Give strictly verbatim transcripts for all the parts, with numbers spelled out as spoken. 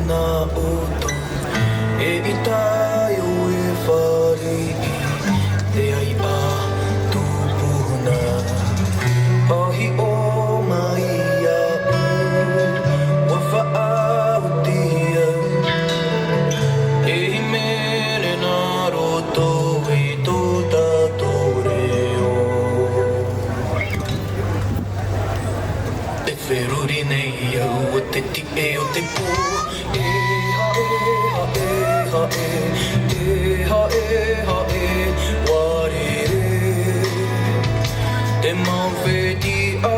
Nā ʻoutou, eʻita ʻoe e fāriʻi i te aiʻa tupuna. Pāhiʻo mai iāʻu, ʻua faʻaoti au. E hīmene nā roto i tō tātou reo. E feruri nei au o te tiʻe o te pō. E haʻe, haʻe, haʻe, e haʻe, haʻe, ua rere te mau fetiʻa.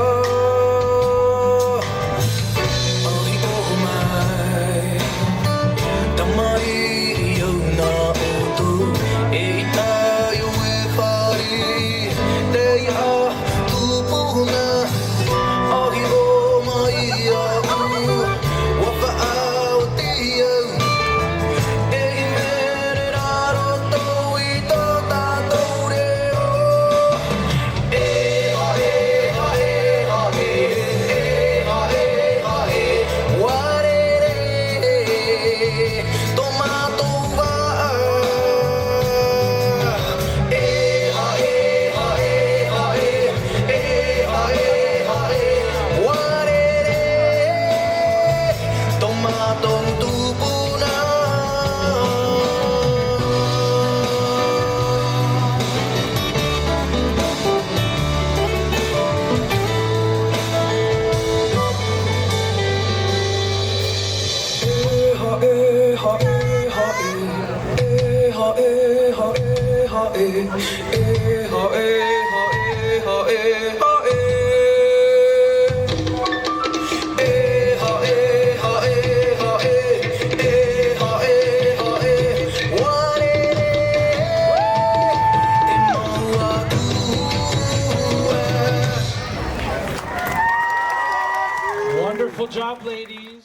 Pāhiʻo mai, tamariʻi au nā ʻoutou, eʻita ʻoe e fāriʻi i te aiʻa tupuna. Pāhiʻo mai iāʻu, ʻua faʻaoti au. E hīmene nā roto i tō tātou reo. E haʻe, haʻe, haʻe, e haʻe, haʻe, ua rere tō mātou vaʻa. E haʻe, haʻe, haʻe, e haʻe, haʻe, ua rere tō mātou tupuna. E haʻe, haʻe, haʻe, e haʻe, haʻe, haʻe, e haʻe, haʻe, haʻe, haʻe. E haʻe, haʻe, haʻe, e haʻe, haʻe, ua rere te mau atu. Wonderful job, ladies.